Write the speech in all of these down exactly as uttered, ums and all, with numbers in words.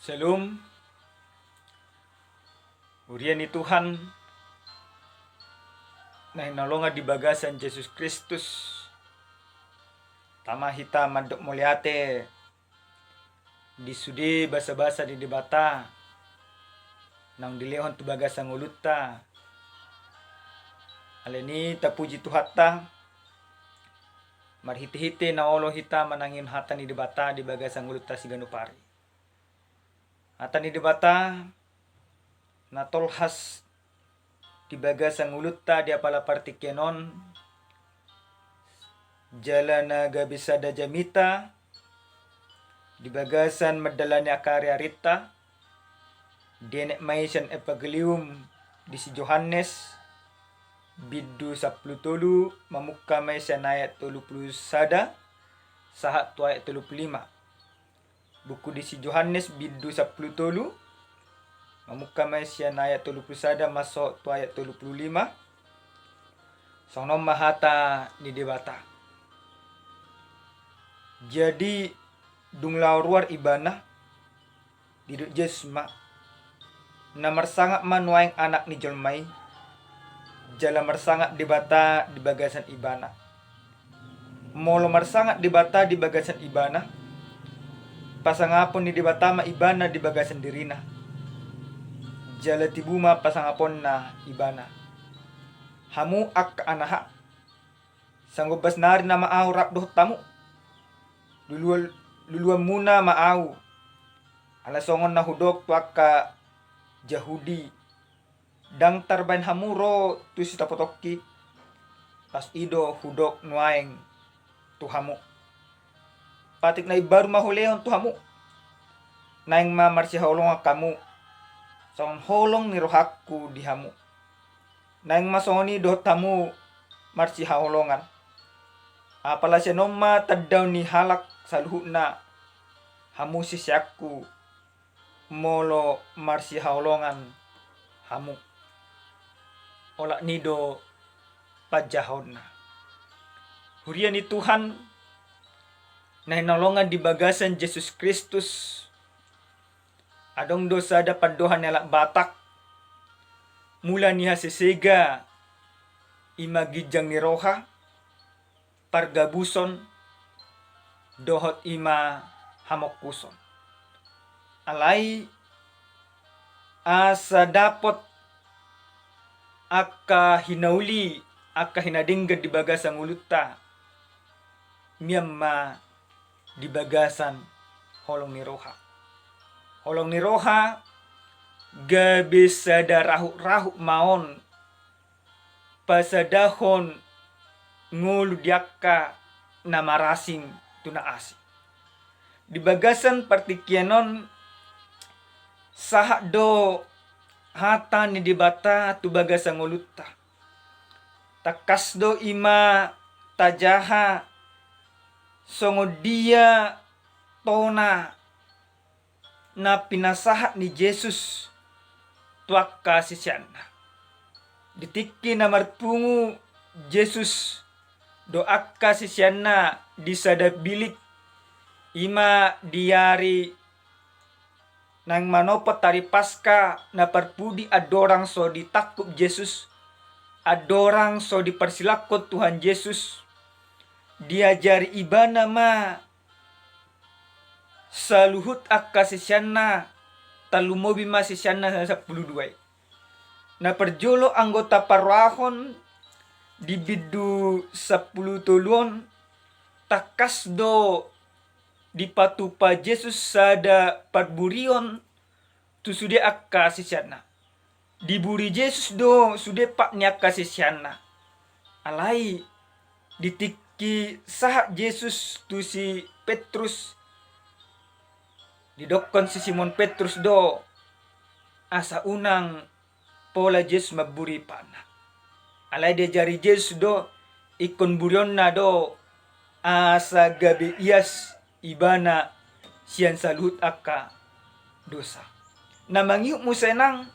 Shalom. Huria ni Tuhan na hinaholongan di bagasan Jesus Kristus, tama hita mandok mauliate di sude basabasa ni Debata naung dilehon tu bagasan ngolunta. Alani i tapuji Tuhanta, marhitehite na olo hita manangihon hata ni Debata di bagasan ngolunta siganup ari. Hata ni Debata na tolhas di bagasan ngolunta di apala partingkian on, jala na gabe sada jamita di bagasan mandalani angka ariarinta, dienet ma i sian Evangelium di si Johannes, bindu sampulu tolu, mamungka ma i sian ayat tolu pulu sada sahat tu ayat tolu pulu lima. Buku di si Johannes bindu sampulu tolu, mamungka ma i sian ayat tolu pulu sada masuk tu ayat tolu pulu lima. Songon on ma hata ni Debata. Jadi, dung laho ruar ibana, didok Jesus ma, na marsangap ma nuaeng Anak ni jolma i, jala marsangap Debata di bagasan ibana. Molo marsangap Debata di bagasan ibana, pasangapon ni Debata ma ibana di bagasan dirina, jala tibu ma pasangaponna ibana. Hamu angka anaha, sanggombas nari nama ahu rap dohot hamu. Luluan, luluanmuna ma ahu. Ala songon na hudok tu angka Jahudi, ndang tarbaen hamu ro tu sitopotongki. Pas i do hudok nuaeng tu hamu. Patik na imbaru ma hulehon tu hamu. Naeng ma marsihaholongan hamu, songon holong ni rohangku di hamu. Naeng ma songon i dohot hamu marsihaholongan. Apala sian on ma tandaon ni halak saluhutna, hamu siseanku, molo marsihaholongan hamu. Olat ni i do panjahaonna. Huria ni Tuhan na hinaholongan di bagasan Jesus Kristus, adong do sada pandohan ni halak Batak, mula ni hasesega i ma ginjang ni roha, pargabuson, dohot i ma hamongkuson. Alai asa dapot angka hinauli, angka hinadenggan di bagasan ngolunta, mian ma di bagasan holong ni roha. Holong ni roha gabe sada rahut-rahut ma on pasadahon ngolu di angka na marasing tu na asing. Di bagasan partingkian on, sahat do hata ni Debata tu bagasan ngolunta. Tangkas do i ma tajaha songon dia tona na pinasahat ni Jesus tu angka siseanna. Di tingki na marpungu Jesus dohot angka siseanna di sada bilik, i ma di ari naeng manopot ari Paska na parpudi andorang so ditangkup Jesus, andorang so diparsilangkon Tuhan Jesus, diajari ibana ma saluhut angka siseanna, tarlumobi ma siseanna na sampulu dua i. Na parjolo anggota parrohahon di bindu sampulu tolu on, tangkas do dipatupa Jesus sada parburion tu sude angka siseanna. Diburi Jesus do sude pat ni angka siseanna. Alai di tingki sahat Jesus tu si Petrus, didokkon si Simon Petrus do asa unang pola Jesus mamburi patna. Alai diajari Jesus do, ingkon burionna do asa gabe ias ibana sian saluhut angka dosa. Na mangihut muse nang,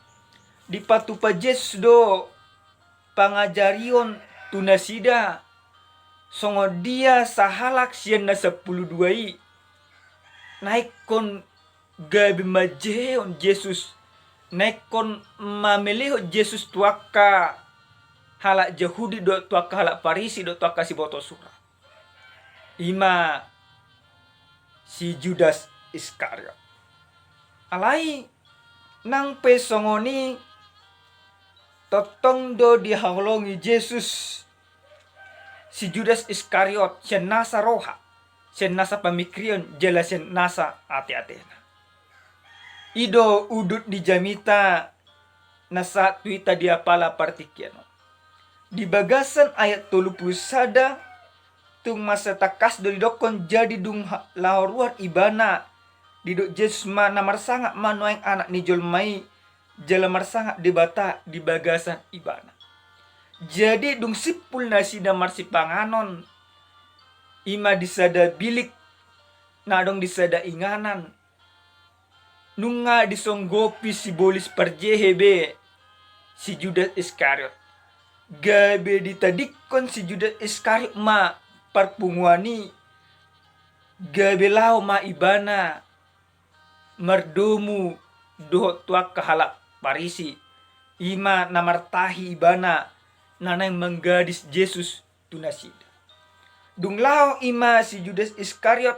dipatupa Jesus do pangajarion tu nasida, songon dia sahalak sian na sampulu dua i na ingkon gabe manjehehon Jesus, na ingkon mamelehon Jesus tu angka halak Jahudi dohot tu angka halak Parisi dohot tu angka siboto sura. I ma si Judas Iskariot. Alai nang pe songon i, tongtong do dihaholongi Jesus si Judas Iskariot sian nasa roha, sian nasa pamingkirion jala sian nasa ateatena. I do udut ni jamita na sahat tu hita di apala partingkian on. Di bagasan ayat tolu pulu sada, tung mansai tangkas do didokkon, jadi dung ha-, laho ruar ibana, didok Jesus ma, na marsangap ma nuaeng Anak ni jolma i, jala marsangap Debata di bagasan ibana. Jadi dung simpul nasida marsipanganon, i ma di sada bilik na adong di sada inganan, nunga disonggopi sibolis parjehe be si Judas Iskariot. Gabe ditadingkon si Judas Iskariot ma parpunguan i, gabe laho ma ibana mardomu dohot tu angka halak Parisi, i ma na martahi ibana na naeng manggadis Jesus tu nasida. Dung laho i ma si Judas Iskariot,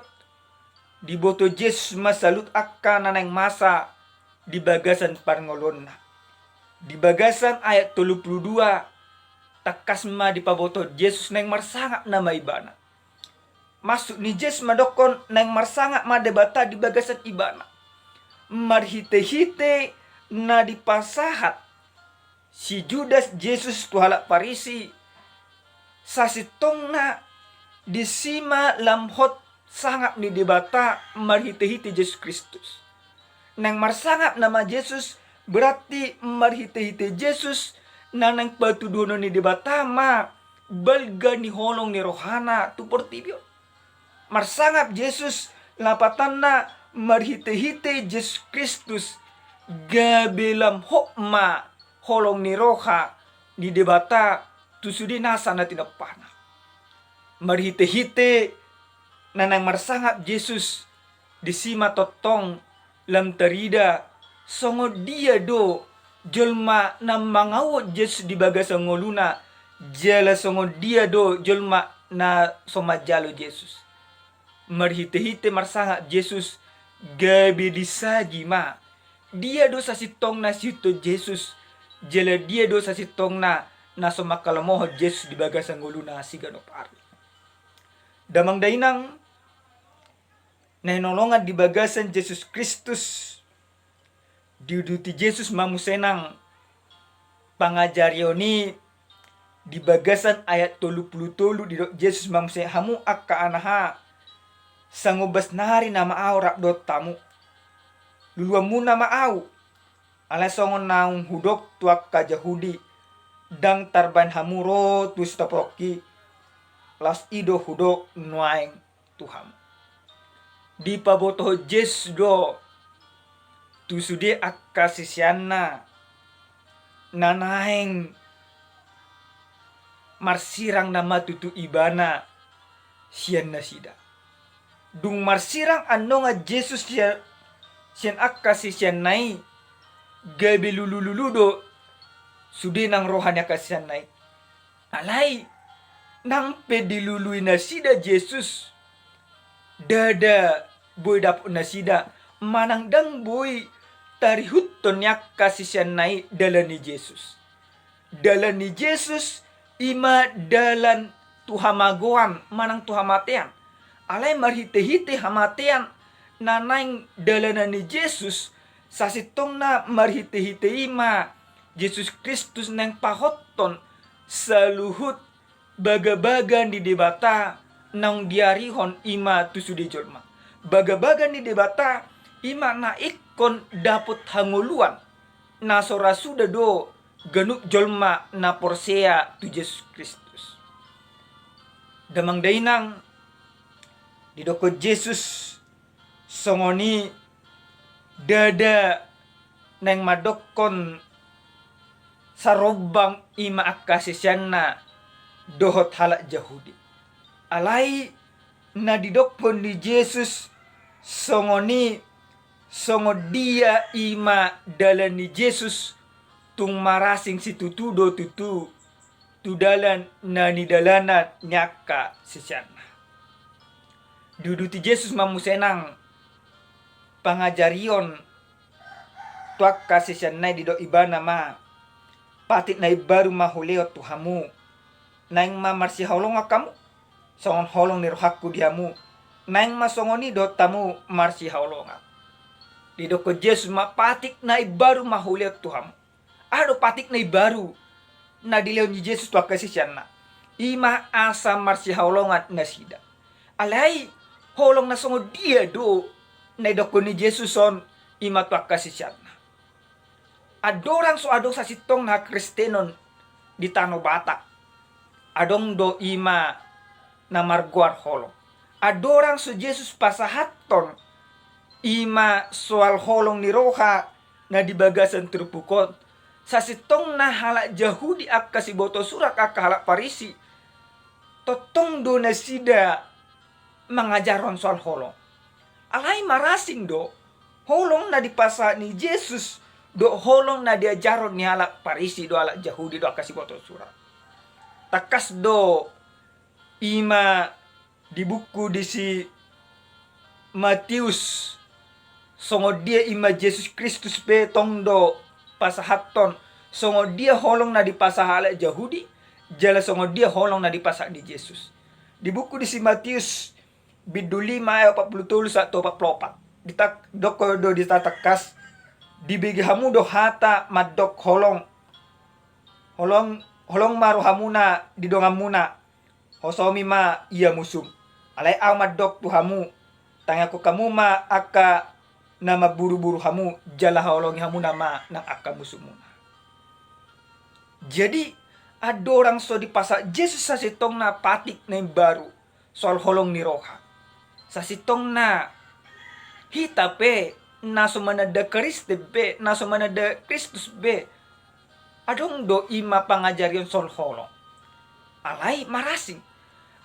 diboto Jesus ma saluhut angka na naeng masa di bagasan parngoluonna. Di bagasan ayat tolu pulu dua, tangkas ma dipaboto Jesus naeng marsangap nama ibana. Maksud ni Jesus mandokkon naeng marsangap ma Debata di bagasan ibana, marhitehite na dipasahat si Judas Jesus tu halak Parisi, sasintongna disi ma lam hot sangap ni Debata marhitehite Jesus Kristus. Naeng marsangap nama Jesus, berarti marhitehite Jesus na naeng patuduhonon ni Debata ma balga ni holong ni rohana tu portibi on. Marsangap Jesus, lapatanna marhitehite Jesus Kristus, gabe lam hot ma holong ni roha ni Debata tu sude nasa na tinompana. Marhitehite na naeng marsangap Jesus, disi ma tongtong lam tarida songon dia do jolma na mangauhon Jesus di bagasan ngoluna, jala songon dia do jolma na so manjalo Jesus. Marhitehite marsangap Jesus, gabe disagi ma dia do sasintongna siihuthon Jesus, jala dia do sasintongna na so mangkalamohon Jesus di bagasan ngoluna siganup ari. Damang dainang na hinaholongan di bagasan Jesus Kristus, diuduti Jesus ma muse nang pangajarion i. Di bagasan ayat tolu pulu tolu didok Jesus ma muse, hamu angka anaha, sangombas nari nama ahu rap dohot hamu. Luluanmuna ma ahu. Alai songon naung hudok tu angka Jahudi, ndang tarbaen hamu ro tu sitoporongki, laos i do hudok nuaeng tu hamu. Dipabotohon Jesus do tu sude angka siseanna na naeng marsirang nama tutu ibana sian nasida. Dung marsirang annon Jesus sian, sian angka siseanna i, gabe lulululu do sude nang roha ni angka siseanna i. Alai nang pe dilului nasida Jesus, ndada boi dapot nasida, manang ndang boi tarihuthon ni angka siseanna i dalan ni Jesus. Dalan ni Jesus i ma dalan tu hamagoan manang tu hamatean. Alai marhitehite hamatean na naeng dalanan ni Jesus, sasintongna marhitehite i ma Jesus Kristus naeng pahothon saluhut bagabaga ni Debata naung diarihon i ma tu sude jolma. Bagabaga ni Debata i ma na ingkon dapot hangoluan na so ra suda do ganup jolma na porsea tu Jesus Kristus. Damang dainang, didokkon Jesus songon i, ndada naeng mandokkon sarombang i ma angka siseanna dohot halak Jahudi. Alai na didokkon ni Jesus songon i, songon dia i ma dalan ni Jesus, tung marasing situtu do tutu tu dalan na nidalanan ni angka siseanna. Diuduti Jesus ma muse nang pangajarion tu angka siseanna i, didok ibana ma, patik na imbaru ma hulehon tu hamu, naeng ma marsihaholongan hamu, songon holong ni rohangku di hamu. Naeng ma songon i dohot hamu marsihaholongan. Didokkon Jesus ma, patik na imbaru ma hulehon tu hamu. Aha do patik na imbaru na dilehon ni Jesus tu angka siseanna? I ma asa marsihaholongan nasida. Alai holong na songon dia do na didokkon ni Jesus on i ma tu angka siseanna? Andorang so adong sasintongna hakristenon di tano Batak, adong do i ma na margoar holong. Andorang so Jesus pasahathon i ma soal holong ni roha na di bagasan turpuk on, sasintongna halak Jahudi, angka siboto surat, angka halak Parisi, tongtong do nasida mangajarhon soal holong. Alai marasing do holong na dipasahat ni Jesus dohot holong na diajarhon ni halak Parisi dohot halak Jahudi dohot angka siboto surat. Tangkas do i ma di buku di si Matius, songon dia i ma Jesus Kristus pe tong do pasahathon, songon dia holong na dipasahat halak Jahudi jala songon dia holong na dipasahat ni Jesus. Di buku di si Matius bindu lima ayat opat pulu tolu sahat tu opat pulu opat, didokkon do disi tangkas, dibege hamu do hata mandok holong, holong, holong ma rohamuna di donganmuna, hosomi ma ia musum. Alai Ahu mandok tu hamu, tangiangkon hamu ma angka na mamburuburu hamu, jala haholongi hamuna ma nang angka musumuna. Jadi andorang so dipasahat Jesus sasintongna patik na imbaru soal holong ni roha, sasintongna hita pe na so mananda Kristen pe, na so mananda Kristus pe, adong do i ma pangajarion soal holong. Alai marasing,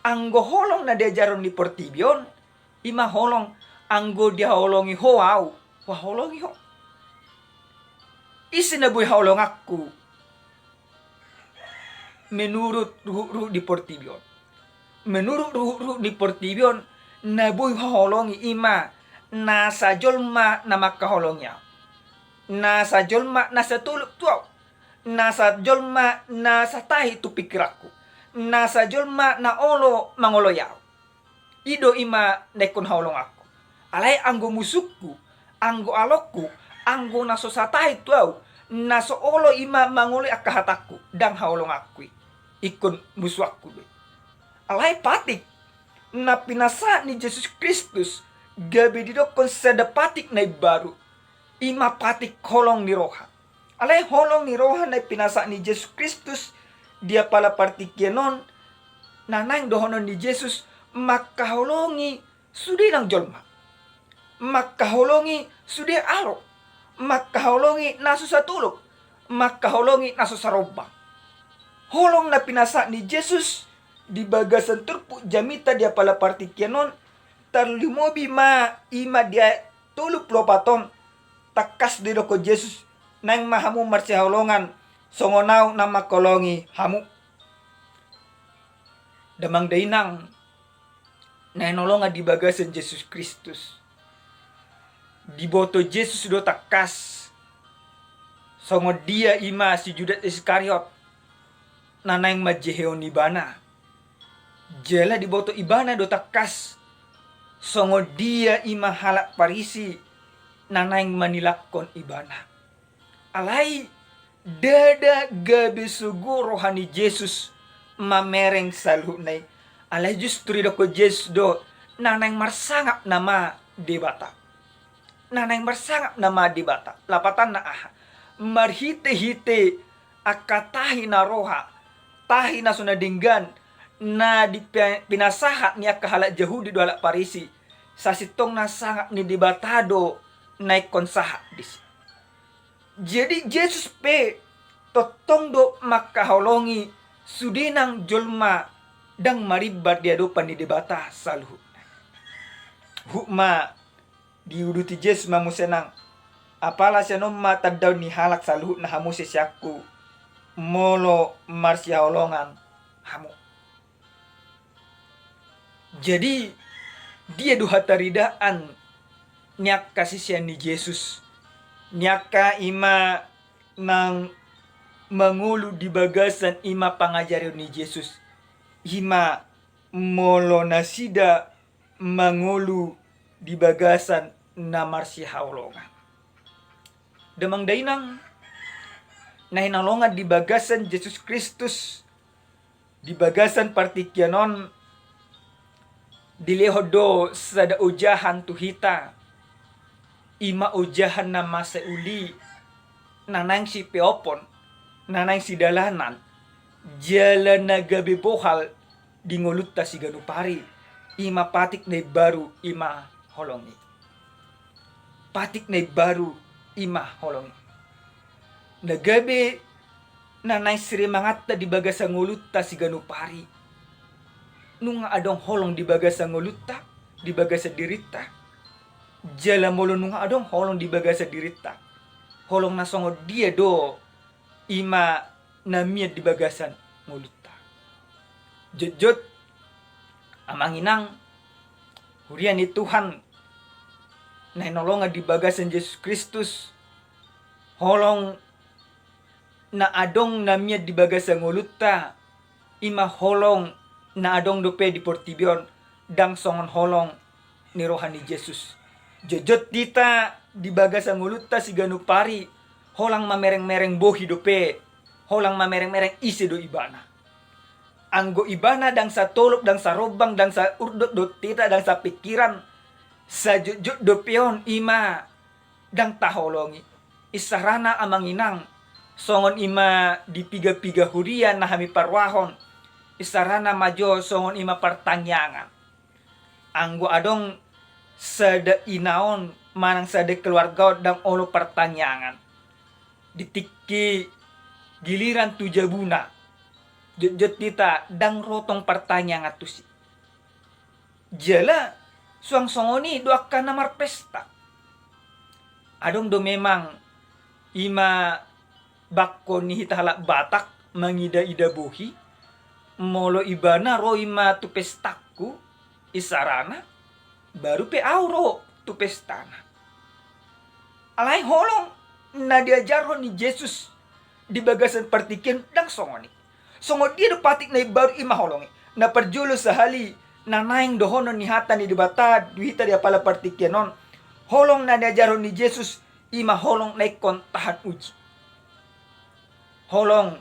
anggo holong na diajarhon di portibi on, i ma holong, anggo dihaholongi ho ahu, huhaholongi ho. Ise na boi haholonganku menurut ruhutruhut di portibi on? Menurut ruhutruhut ni portibi on, na boi huhaholongi i ma nasa jolma na mangkaholongi ahu, nasa jolma na satolop tu ahu, nasa jolma na satahi tu pingkiranku, nasa jolma na olo mangoloi ahu. I do i ma na ingkon haholonganku. Alai anggo musungku, anggo alongku, anggo na so satahi tu ahu, na so olo i ma mangoloi angka hatangku, ndang haholonganku i, ingkon musuanku do i. Alai patik na pinasahat ni Jesus Kristus gabe didokkon sada patik na imbaru, i ma patik holong ni roha. Alai holong ni roha na pinasahat ni Jesus Kristus di apala partingkian on, na naeng dohonon ni Jesus, mangkaholongi sude nang jolma, mangkaholongi sude alo, mangkaholongi na so satolop, mangkaholongi na so sarombang. Holong na pinasahat ni Jesus di bagasan turpuk jamita di apala partingkian on, tarlumobi ma i ma di ayat tolu pulu opat on, tangkas didokkon Jesus, naeng ma hamu marsihaholongan songon ahu na mangkaholongi hamu. Damang dainang na hinaholongan di bagasan Jesus Kristus, diboto Jesus do tangkas songon dia i ma si Judas Iskariot na naeng manjehehon ibana. Jala diboto ibana do tangkas songon dia i ma halak Parisi na naeng manilangkon ibana. Alai ndada gabe sogo roha ni Jesus mamereng saluhutna i. Alai justru didokkon Jesus do, na naeng marsangap nama Debata. Na naeng marsangap nama Debata. Lapatanna aha? Marhitehite angka tahi na roha, tahi na so na denggan, na di pe-, pinasahat ni angka halak Jahudi dohot halak Parisi, sasintongna sangap ni Debata do na ingkon sahat disi. Jadi Jesus pe tongtong do mangkaholongi sude nang jolma ndang marimbar di adopan ni Debata saluhutna. Huhut ma Diuduti Jesus ma muse nang, apala sian on ma tandaon ni halak saluhutna hamu siseanku, molo marsihaholongan hamu. Jadi, dia do hataridaan ni angka sisean ni Jesus, ni angka ima nang mangolu di bagasan ima pangajarion ni Jesus, ima molo nasida mangolu di bagasan na marsihaholongan. Damang dainang na hinaholongan di bagasan Jesus Kristus, di bagasan partingkian on, dilehon do sada ojahan tu hita, ima ojahan na masa uli, na naeng sipeopon, na naeng sidalanan, jala na gabe bohal di ngolunta siganup ari, ima patik na imbaru ima holong i. Patik na imbaru ima holong i. Na gabe na naeng sirimanganta di bagasan ngolunta siganup ari. Nunga adong holong di bagasan ngolunta, di bagasan dirinta. Jala molo nunga adong holong di bagasan dirinta, holong na songon dia do ima na mian di bagasan ngolunta. Jotjot, amang inang, huria ni Tuhan na hinaholongan di bagasan Jesus Kristus, holong na adong na mian di bagasan ngolunta, ima holong na adong dope di portibi on, ndang songon holong ni roha ni Jesus. Jotjot hita di bagasan ngolunta siganup ari, holan mamereng-mereng bohi dope, holan mamereng-mereng ise do ibana. Anggo ibana ndang satolop, ndang sarombang, ndang saurdot dohot hita, ndang sapingkiran, sajotjot dope on ima ndang taholongi. Isarana amang inang, songon ima di piga-piga huria na hami parrohahon, isarana ma jo songon ima partangiangan. Anggo adong sada inaon manang sada keluarga on ndang olo partangiangan, di tingki giliran tu jabuna, jotjot hita ndang ro tong partangiangan tusi. Jala suang songon i do angka na marpesta. Adong do memang ima bangko ni hita halak Batak mangida-ida bohi, molo ibana ro ima tu pestangku, isarana, baru pe au ro tu pestana. Alai holong na diajarhon ni Jesus di bagasan partingkian ndang songon i. Songon dia do patik na imbaru ima holong i? Na parjolo sahali na naeng dohonon ni hata ni Debata tu hita di apala partingkian on, holong na niajarhon ni Jesus ima holong na ingkon tahan uji. Holong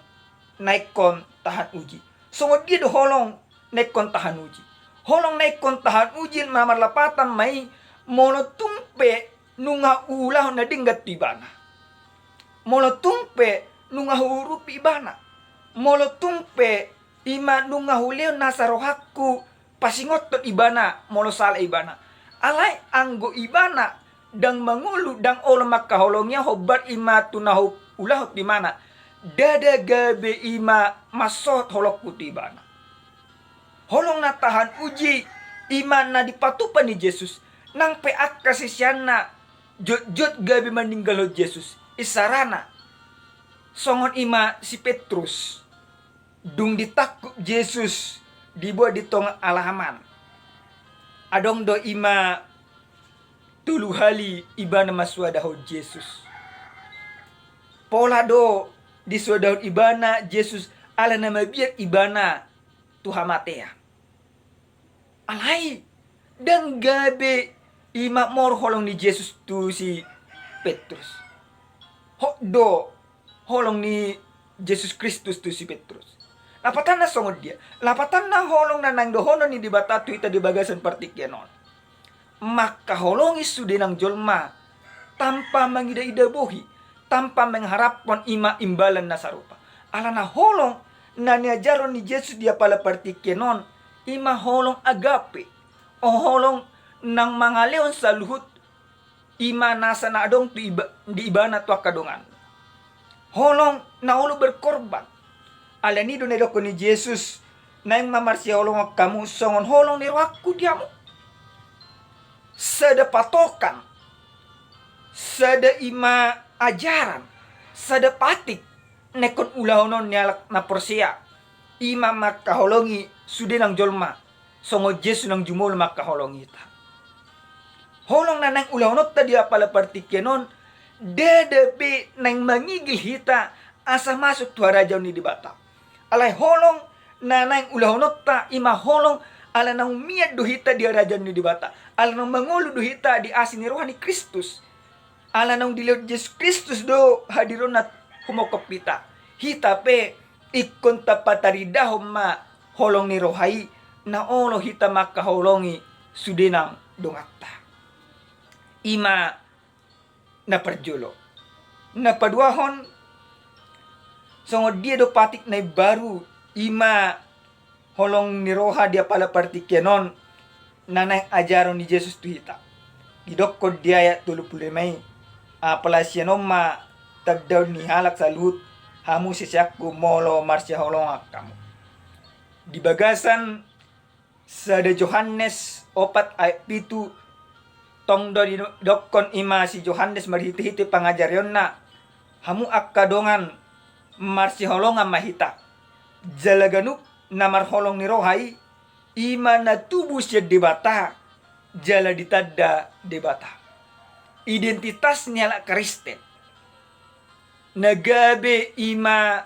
na ingkon tahan uji. Songon dia do holong na ingkon tahan uji? Holong na ingkon tahan uji na marlapatan ma i molo tung pe nunga huulahon na denggan tu ibana. Molo tung pe nunga huurupi ibana. Molo tung pe ima nunga hulehon nasa rohangku pasingothon ibana molo sala ibana. Alai anggo ibana ndang mangolu, ndang olo mangkaholongi au hombar ima tu na huulahon tu ibana, ndada gabe ima mansohot holongku tu ibana. Holong na tahan uji ima na dipatupa ni Jesus, nang pe angka siseanna jotjot gabe maninggalhon Jesus. Isarana songon ima si Petrus. Dung ditangkup Jesus, diboan di tonga alaman, adong do ima tolu hali ibana mansoadahon Jesus. Pola do disoadahon ibana Jesus ala na mabiar ibana tu hamatean. Alai ndang gabe ima mor holong ni Jesus tu si Petrus. Hot do holong ni Jesus Kristus tu si Petrus. Lapatanna songon dia? Lapatanna holong na naeng dohonon ni Debata tu hita di bagasan partingkian on, mangkaholongi sude nang jolma tanpa mangida-ida bohi, tanpa mangharaphon ima imbalan na sarupa. Alana holong na niajarhon ni Jesus di apala partingkian on ima holong agape. O, holong nang mangalehon saluhut ima nasa na adong tu iba-, di ibana tu angka dongan. Holong na olo berkorban. Alani do na didokkon ni Jesus, naeng ma marsihaholongan hamu songon holong ni rohangku di hamu. Sada patokan Sada i ma ajaran, sada patik na ingkon ulahonon ni halak na porsea, i ma mangkaholongi sude nang jolma, songon Jesus nang jumolo mangkaholongi hita. Holong na naeng ulahononta di apala partingkian on, ndada pe naeng mangigil hita asa masuk tu harajaon ni Debata. Alai holong na naeng ulahononta i ma holong ala naung mian do hita di harajaon ni Debata, ala naung mangolu do hita di asi ni roha ni Kristus. Ala naung dilehon Jesus Kristus do hadironna humongkop hita. Hita pe ingkon tapataridahon ma holong ni roha i, na olo hita mangkaholongi sude nang donganta. I ma na parjolo. Na paduahon, songon dia do patik na imbaru, i ma holong ni roha di apala partingkian on, na naeng ajaron ni Jesus tu hita. Didokkon di ayat tolu pulu lima i, apala sian on ma tandaon ni halak saluhut, hamu siseanku molo marsiholongan hamu. Di bagasan sada Johannes opat ayat pitu, tong do didokkon i ma si Johannes marhitehite pangajarionna, hamu angka dongan, marsiholongan ma hita. Jala ganup na marholong ni roha i, i ma na tubu sian Debata, jala ditanda Debata. Identitas ni halak Kristen na gabe i ma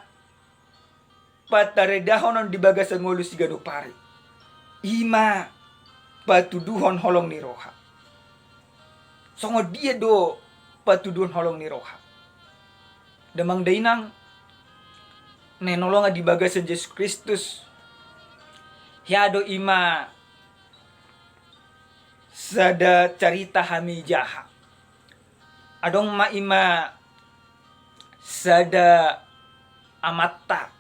pataridahonon di bagasan ngolu siganup ari, i ma patuduhon holong ni roha. Songon dia do patuduhon holong ni roha? Damang dainang na hinaholongan di bagasan Jesus Kristus, hea do i ma sada carita hami jaha. Adong ma i ma sada amanta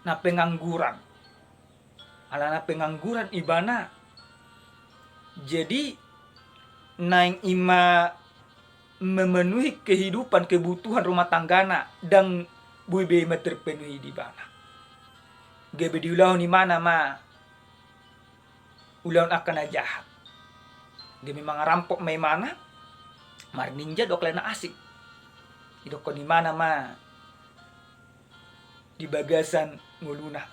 na pengangguran. Ala na pengangguran ibana, jadi naeng i ma memenuhi kehidupan, kebutuhan rumah tanggana, ndang boi be i ma terpenuhi di ibana. Gabe diulahon ibana ma ulaon angka na jahat. Gabe mangarampok ma ibana, marninja dohot lae na asing. Didokkon ibana ma di bagasan ngoluna.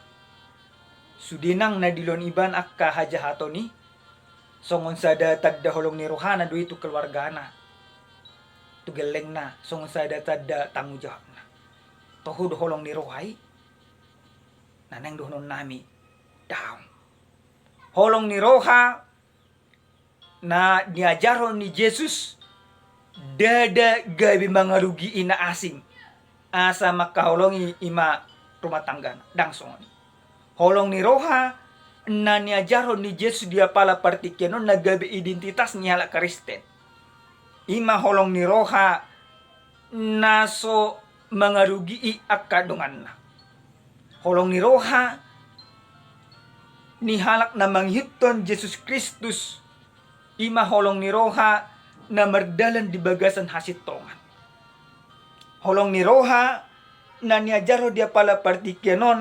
Sude nang na dilehon ibana angka hajahaton i, songon sada tanda holong ni rohana do i tu keluargana, tu gellengna, songon sada tanda tanggung jawabna. Toho do holong ni roha i na naeng dohonon nami? Daong. Holong ni roha na niajarhon ni Jesus, ndada gabe mangarugii na asing asa mangkaholongi i ma rumah tanggana. Ndang songon i. Holong ni roha na niajarhon ni Jesus di apala partingkian on na gabe identitas ni halak Kristen, i ma holong ni roha na so mangarugii angka donganna. Holong ni roha ni halak na mangihuthon Jesus Kristus, i ma holong ni roha na mardalan di bagasan hasintongan. Holong ni roha na niajarhon di apala partingkian on,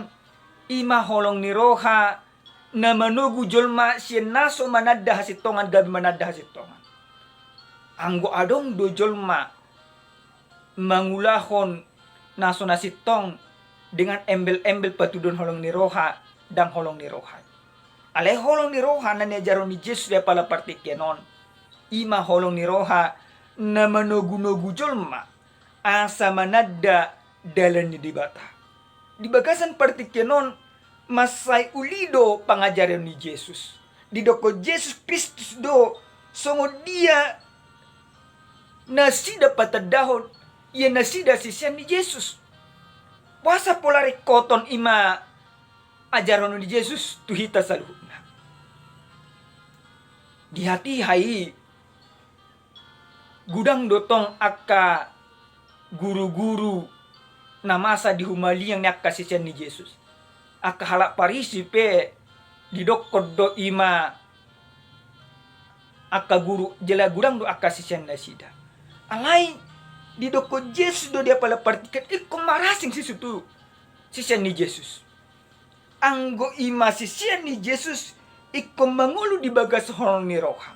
i ma holong ni roha na manogu jolma sian na so mananda hasintongan gabe mananda hasintongan. Anggo adong do jolma mangulahon na so na sintong dengan embel-embel patuduhon holong ni roha, ndang holong ni roha. Alai holong ni roha na niajarhon ni Jesus di apala partingkian on, i ma holong ni roha na manogu-nogu jolma asa mananda dalan ni Debata. Di bagasan partingkian on, mansai uli do pangajarion ni Jesus. Didokkon Jesus Kristus do songon dia nasida patandahon ia nasida sisean ni Jesus. Boasa pola ringkoton i ma ajarhon ni Jesus tu hita saluhutna? Di hatiha i godang do tong angka guru-guru na masa di humaliang ni angka sisean ni Jesus. Angka halak Parisi pe didokkon do i ma angka guru, jala godang do angka sisean nasida. Alai didokkon Jesus do di apala partingkian ingkon marasing sisada tu sisean ni Jesus. Anggo i ma sisean ni Jesus ingkon mangolu di bagas holong ni roha.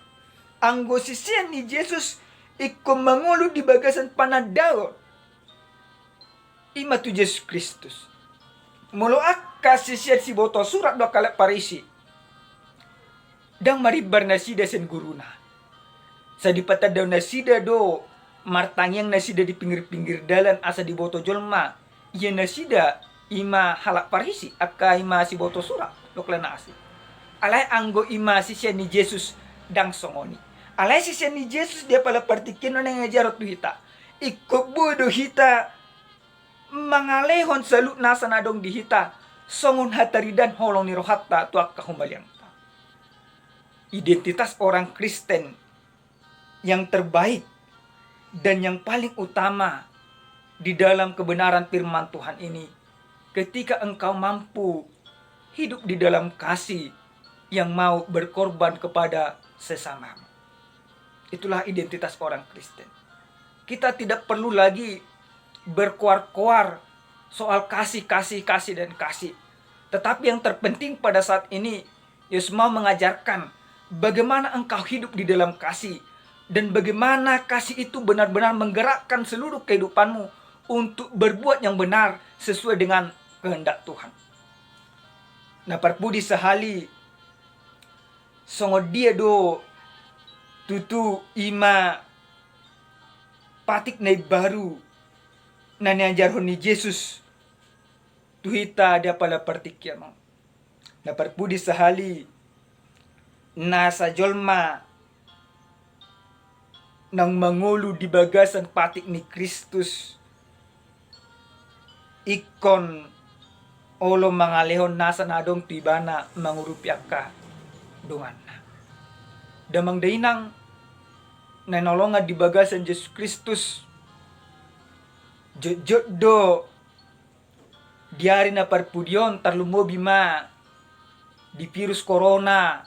Anggo sisean ni Jesus ingkon mangolu di bagasan panandaon, i ma tu Jesus Kristus. Molo angka sisean siboto surat do angka halak Parisi, ndang marimbar nasida sian guruna. Sai dipatandao nasida do, martangiang nasida di pinggir-pinggir dalan asa diboto jolma ia nasida i ma halak Parisi, angka i ma siboto surat, dohot halak na asing. Alai anggo i ma sisean ni Jesus, ndang songon i. Alai sisean ni Jesus di apala partingkian on naeng diajarhon tu hita, ingkon boi do hita mangalehon saluhut nasa na adong di hita songon hataridaan holong ni rohanta tu angka humaliangta. Identitas orang Kristen yang terbaik dan yang paling utama di dalam kebenaran firman Tuhan ini, ketika engkau mampu hidup di dalam kasih yang mau berkorban kepada sesamamu. Itulah identitas orang Kristen. Kita tidak perlu lagi berkoar-koar soal kasih, kasih, kasih, dan kasih. Tetapi yang terpenting pada saat ini, Yesus mau mengajarkan bagaimana engkau hidup di dalam kasih, dan bagaimana kasih itu benar-benar menggerakkan seluruh kehidupanmu untuk berbuat yang benar sesuai dengan kehendak Tuhan. Na parpudi sahali, songon dia do tutu i ma patik na imbaru na niajarhon ni Jesus tu hita di apala partingkian on? Na parpudi sahali, nasa jolma naung mangolu di bagasan patik ni Kristus ingkon olo mangalehon nasa na adong tu ibana mangurupi angka donganna. Damang dainang na hinaholongan di bagasan Jesus Kristus, jotjot do di ari na parpudi on, tarlumobi ma di virus corona,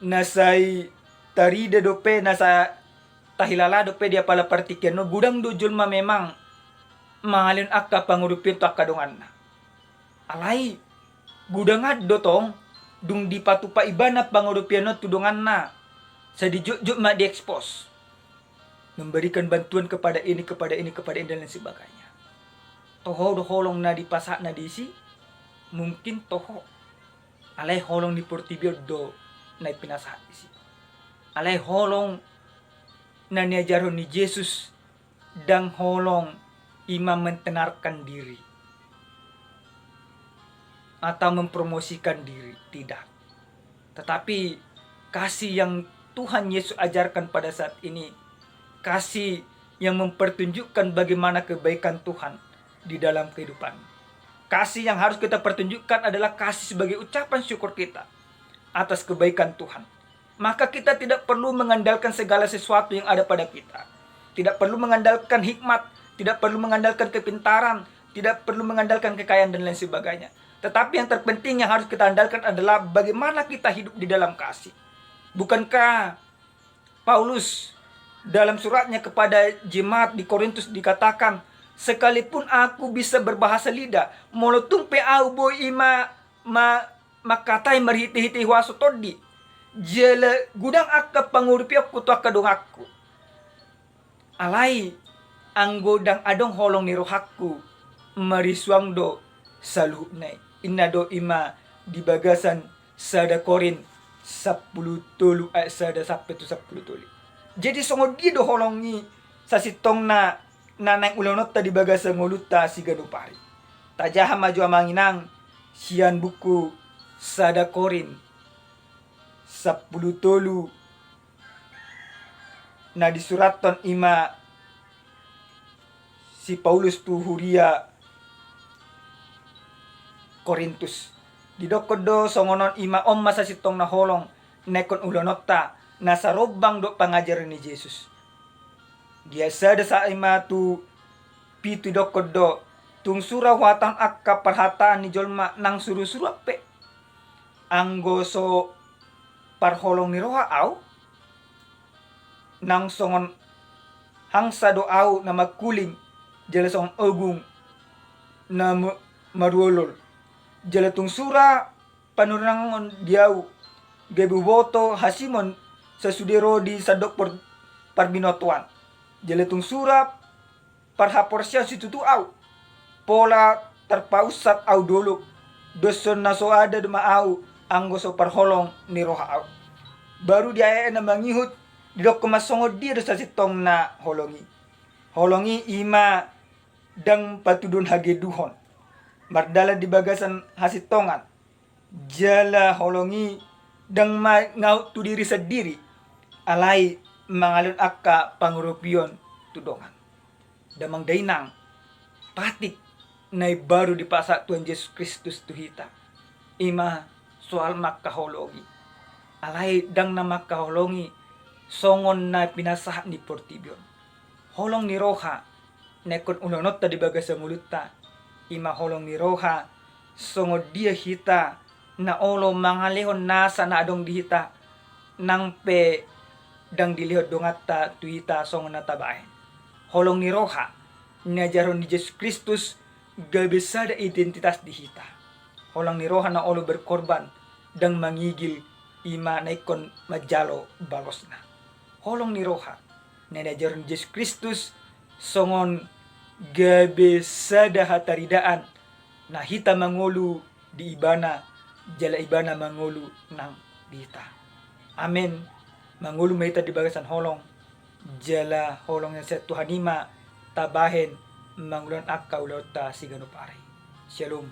na sai tarida dope, na sai tahilala dope di apala partingkian on, godang do jolma memang mangalehon angka pangurupion tu angka donganna. Alai godang do tong dung dipatupa ibana pangurupion on tu donganna, sai dijotjot ma, diekspos, memberikan bantuan kepada ini, kepada ini, kepada ini, dan lain sebagainya. Toho do holong na dipasahatna disi? Mungkin toho. Alai holong ni portibi on do na pinasahat disi. Alai holong na niajarhon ni Jesus, ndang holong i ma mentenarkan diri atau mempromosikan diri, tidak. Tetapi kasih yang Tuhan Yesus ajarkan pada saat ini, kasih yang mempertunjukkan bagaimana kebaikan Tuhan di dalam kehidupan. Kasih yang harus kita pertunjukkan adalah kasih sebagai ucapan syukur kita atas kebaikan Tuhan. Maka kita tidak perlu mengandalkan segala sesuatu yang ada pada kita. Tidak perlu mengandalkan hikmat, tidak perlu mengandalkan kepintaran, tidak perlu mengandalkan kekayaan dan lain sebagainya. Tetapi yang terpenting yang harus kita andalkan adalah bagaimana kita hidup di dalam kasih. Bukankah Paulus dalam suratnya kepada jemaat di Korintus dikatakan, "Sekalipun aku bisa berbahasa lidah, molo tung pe au boi i ma, ma, mangkatai marhitehite huaso tondi, jala godang angka pangurupionku tu angka donganku, alai anggo ndang adong holong ni rohangku, marisuang do saluhutna i." Inna do i ma di bagasan sada Korint sampulu tolu ayat sada sampe tu sampulu tolu. Jadi songon dia do holong i sasintongna na naeng ulaononta di bagasan ngolunta siganup ari? Tajaha ma jo amang inang sian buku sada Korint sampulu tolu, na disurathon i ma si Paulus tu huria Korintus. Didokkon do songon on, i ma on ma sasintongna holong na ingkon ulaononta na sarombang dohot pangajaran ni Jesus. Di ayat sada sahat i ma tu pitu didokkon do, "Tung sura huhatahon angka parhataan ni jolma nang surusuruan pe, anggo so parholong ni roha au? Nang songon hangsa do au na mangkuling, jala songon ogung na ma-, maruolol. Jala tung sura panurirang on di au, gabe huboto hasimon sasude ro di sandok por-, parbinotoan. Jala tung sura parhaporseaon situtu au. Pola tarpaunsat au dolok, doshon na so ada do ma au anggo so parholong ni roha au. Baru di ayat na mangihut, didokkon ma songon dia do sasintongna holong i. Holong i ima ndang patuduhon hageduhon, mardalan di bagasan hasintongan. Jala holong i ndang mangaut tu diri sandiri, alai mangalehon angka pangurupion tu dongan. Damang dainang, patik na imbaru dipasahat Tuhan Jesus Kristus tu hita, ima soal mangkaholongi. Alai ndang na mangkaholongi songon na pinasahat ni portibi on. Holong ni roha na ingkon ulaononta di bagasan ngolunta, ima holong ni roha songon dia hita na olo mangalehon nasa na adong di hita, nang pe ndang dilehon donganta tu hita songon na tabahen. Holong ni roha na niajarhon ni Jesus Kristus gabe sada identitas di hita. Holong ni roha na olo berkorban, ndang mangigil, ima na ingkon manjalo balosna. Holong ni roha na niajarhon Jesus Kristus songon gabe sada hataridaan na hita mangolu di Ibana, jala Ibana mangolu nang di hita. Amen. Mangolu ma hita di bagasan holong, jala holong na sian Tuhan i ma tabahen mangulahon angka ulaonta siganup ari. Syalom.